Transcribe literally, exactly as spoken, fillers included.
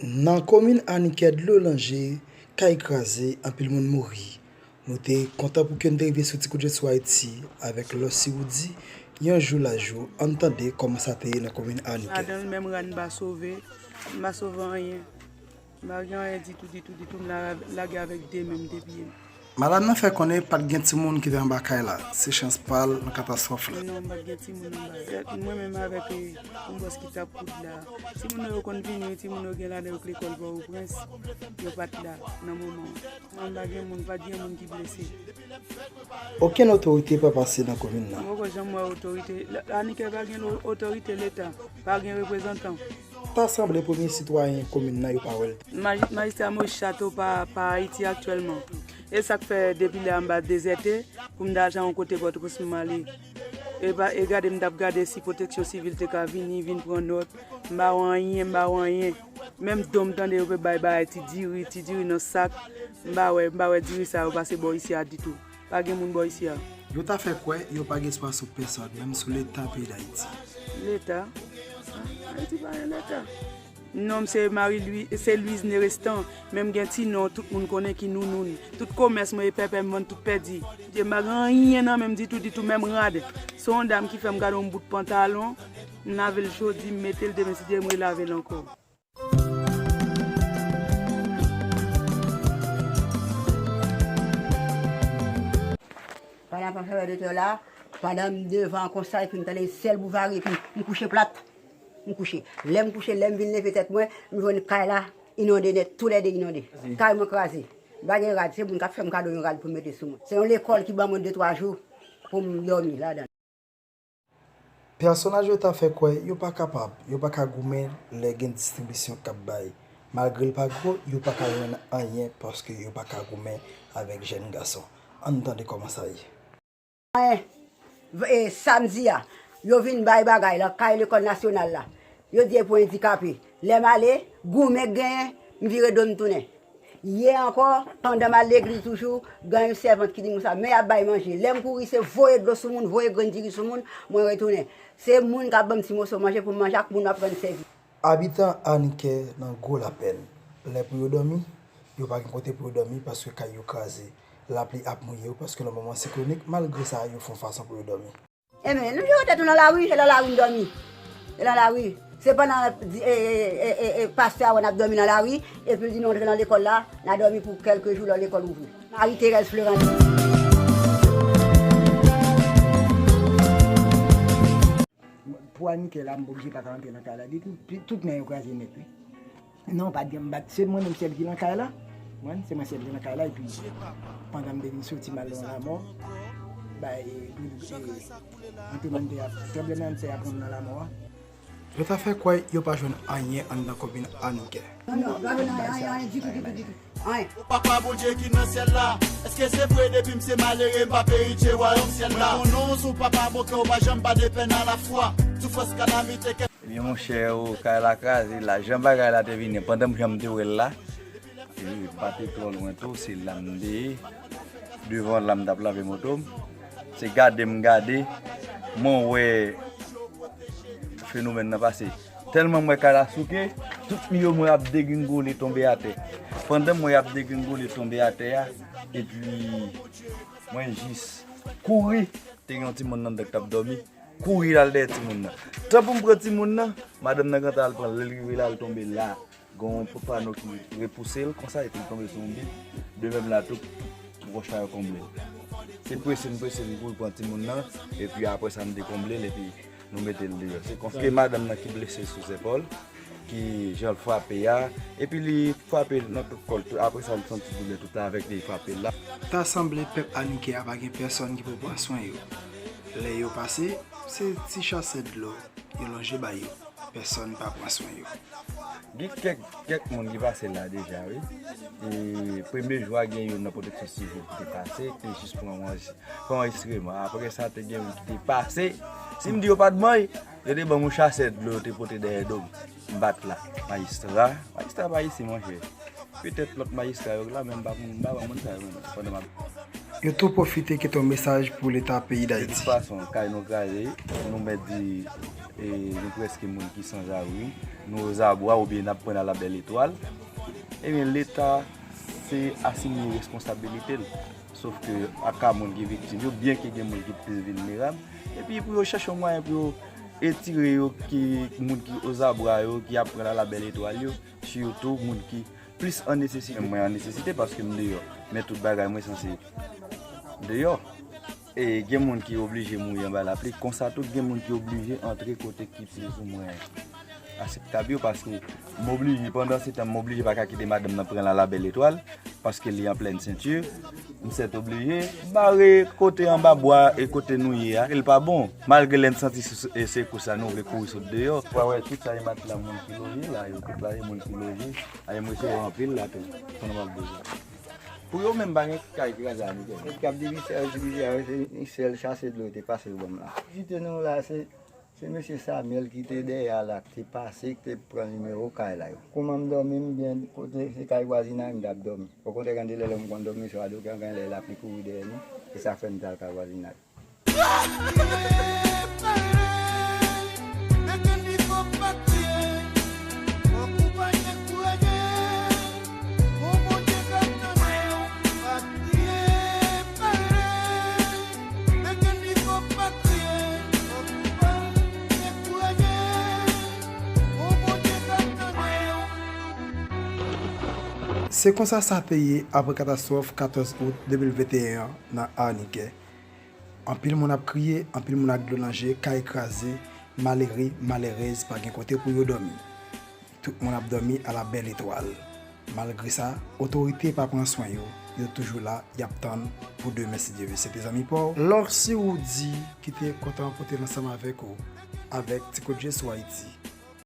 Nan komin Anikè, dlo lanje, kay kraze, anpil moun mouri. Nou te kontan pou ke n te rive sou Ti Kout Je sou Ayiti avèk Lossy Roudy, yon jou la jou. Ann tande kòman sa te ye nan komin Anikè. Ladan l, menm rad m pa sove, m pa sove anyen. M pa gen anyen ditou, ditou, ditou. M la-, lage avèk de men m, de pye m. Madanm nan fè konnen pa t gen timoun ki te anba kay la. Se chans pa l nan katastwòf la. Non, m pa t gen timoun anba. Sèl mwen menm avèk, eh, yon bòs ki t ap koud la. Timoun yo konn vini, wi, timoun yo gen ladan yo k lekòl Pòtoprens. Yo pa t la nan moman an. Non, m pa gen moun, pa t gen moun ki blese. Okenn otorite pa pase nan komin nan. M poko janm wè otorite. La-, Anikè pa gen lo-, otorite Leta, pa gen reprezantan. Ta sanble premye sitwayen komin nan yo pa wè l. Maj-, Majistra Moïse Chateau pa, pa Ayiti aktyèlman. E sa k fè depi lè a m pa dezète pou m ta al yon kote Pòtoprens pou m ale. E pa, e gade m t ap gade si Pwoteksyon Sivil te ka vini, vin pran nòt. M pa wè anyen, m pa wè anyen. Menm don m tande yo pe bay bagay ti diri, ti diri nan sak. M pa wè, m pa wè diri sa yo pase bò isi a ditou. Pa gen moun bò isi a. Yo ta fè kwè yo pa gen espwa sou pèsòn, menm sou Leta peyi Dayiti. Leta? Ayiti pa gen Leta. Non m se Marie Louis, se Louise Nerestan, men m gen ti non tout moun konnen ki Nounoun. Tout komès mwen e pèpè m vann tout pèdi. Dye m pa gen anyen nan men m ditou, ditou, menm rad. Se yon dam ki fè m gade yon bout pantalon, m lave l jodi, m mete l demen si Dye m relave l ankò. Pandan m ap fè de tè la, pandan m devan konsa epi m tande sèl bouvare epi m kouche plat. M kouche. Lè m kouche, lè m vin leve tèt mwen, m jwenn kay la inonde nèt, toulède inonde. Kay mwen kraze. M pa gen rad, se moun k ap fè m kado yon rad pou m mete sou mwen. Se yon lekòl ki ban mwen de twa jou pou m dòmi ladan l. Pèsonaj yo ta fè kwè yo pa kapab, yo pa ka goumen lè gen distribisyon k ap bay. Malgre l pa gwo, yo pa ka jwenn anyen paske yo pa ka goumen avèk jèn gason. Ann tande kòman sa ye. Anyen. E, samdi a, yo vin bay bagay lakay lekòl nasyonal la. Yo di e pou endikape. Lè m ale, goumen k genyen, m vire do m tounen. Yè ankò, pandan m al legliz toujou, gen yon sèvant ki di m konsa, men y ap bay manje. Lè m kouri, se voye dlo sou moun, voye grenn diri sou moun, mwen retounen. Se moun k ap ban m ti moso manje pou m manje ak moun m ap rann sèvis. Abitan Anikè nan gwo lapèn. Lè pou yo dòmi, yo pa gen kote pou yo dòmi paske kay yo kraze. Lapli ap mouye yo paske nan moman siklonik, malgre sa, yo fè yon fason pou yo dòmi. Enben, nou jere tèt nou nan lari, e nan lari n dòmi. E nan lari. Se pandan, e, e, pastè a wè n ap dòmi nan lari, epi l di nou antre nan lekòl la, n a dòmi pou kèlke jou lè lekòl ouvri. Marie Thérèse Florentine. Pou Anikè la, m oblije pa ka antre nan kay la ditou. Pi-, tout men yo kraze nèt, wi. Non, pa t gen, m pa t, se mwen menm sèl ki nan kay la. Mwen, se mwen sèl ki nan kay la, epi pandan m te vin soti m al nan lanmò, bay, e, e, antre nan te ap, tranblemanntè a pran m nan lanmò a. Yo ta fè kwè yo pa jwenn anyen anndan komin Anikè. Non, non, pa jwenn anyen, anyen, anyen, ditou, ditou, ditou. Anyen. O Papa Bondye ki nan syèl la, èske se vre depi m se malere m p ap eritye wayòm syèl la? Mwen konnen w se yon papa bon kè w pa janm pa de pèn alafwa. Soufrans, kalamite, kè Ebyen monchè, o, kay la kraze la. Jan bagay la te vini, pandan m jan m te wè l la, e, m pa te twò lwen tou, se la m te ye. Devan la m t ap lave moto m. Se gade m gade, mwen wè fenomèn nan pase. Tèlman m wè kay la souke, tout mi yo m wè ap degringole tonbe atè. Pandan m wè y ap degringole tonbe atè a, epi mwen jis kouri, te gen yon timoun nan anndan k t ap dòmi. Kouri l al dèyè timoun nan. Tan pou m pran timoun nan, madanm nan gentan al pran l. Lè l rive la, l tonbe la. Gen yon pano ki repouse l konsa, epi l tonbe sou yon bi. De menm la tou, wòch la yo konble l. Se prese m prese m kouri pran timoun nan, epi apre sa m te konble l, epi nou mete l deyò. Se konsa ke madanm nan ki blese sou zepòl, ki jan l frape a, epi li frape nan tout kò l tou. Apre sa, m santi doulè tout avèk li frape l la. Ta sanble pèp Anikè a pa gen pèsòn ki pou pran swen yo. Lè yo pase, se ti chasè dlo yo lonje ba yo. Pèsòn pa pran swen yo. Gen kèk, kèk moun ki pase la deja, wi. E premye jou a, gen youn nan pwoteksyon sivil ki te pase, ki te jis pran yon anj-, pran anrejistreman. Apre sa, te gen youn ki te pase. Si m di yo pa t ban, yo te ban m yon chasè dlo, yo te pote dèyè do m. M pa t la. Majistra, majistra pa isi, monchè. Petèt lòt majistra yo la, men m pa konn, m pa wè moun sa yo menm, pandan m ap Yo tou pwofite kite yon mesaj pou Leta peyi Dayiti. De tout fason, kay nou kraze, nou mèt di E nou prèske moun ki sanzabri, nou ozabwa oubyen n ap pran nan labèl etwal. Ebyen, Leta se asime responsabilite l. Sof ke aka moun ki viktim yo, byen ke gen moun ki plis vilnerab, epi pou yo chèche yon mwayen pou yo etire yo ki moun ki ozabwa yo, ki ap pran nan labèl etwal yo, sitou moun ki plis an nesesite. Mwen an nesesite paske m deyò, men tout bagay mwen sanse deyò. E gen moun ki oblije mouri anba lapli, konsa tou gen moun ki oblije antre kote ki plizoumwen akseptab yo, paske m oblije, pandan se tan, m oblije pa ka kite madanm nan pran nan labèl etwal, paske li an plèn senti, m sèt oblije bare kote anba bwa e kote nou ye a, e l pa bon. Malgre lè n santi se, se, se kou sa, nou vle kouri sot deyò. Ou pa wè tout sa e matla moun ki loje la, yo tout la e moun ki loje. Aye, m resevwa anpil la tou, pandan m ap bouje. Pou yo menm pa gen kay kraze a, nou gen. Nèg k ap divize, divize a, se yon sèl chase dlo yo te pase yo ban m la. Kite nou la, se, se mesye Samuel ki te dèyè a la, ki te pase, ki te pran nimewo kay la yo. Kouman m dòmi, m byen kote se kay vwazinay m t ap dòmi. Okontrè, gen de lè lè m konn dòmi swa, doktè gen lè lapli kouri dèyè nou, e sa fè m t al kay vwazinay. Se konsa sa te ye apre katastwòf katòz out de mil venteyen an nan Arnikè. Anpil moun ap kriye, anpil moun ak dlo nan je, kay kraze, malere, malerèz pa gen kote pou yo dòmi. Tout moun ap dòmi a la bèl etwal. Malgre sa, otorite pa pran swen yo, yo toujou la, y ap tann pou demen si Dye vle. Se te zanmi pa w, Lorcy Roudy, ki te kontan pou te ansanm avèk ou, avèk Ti Kout Je sou Ayiti.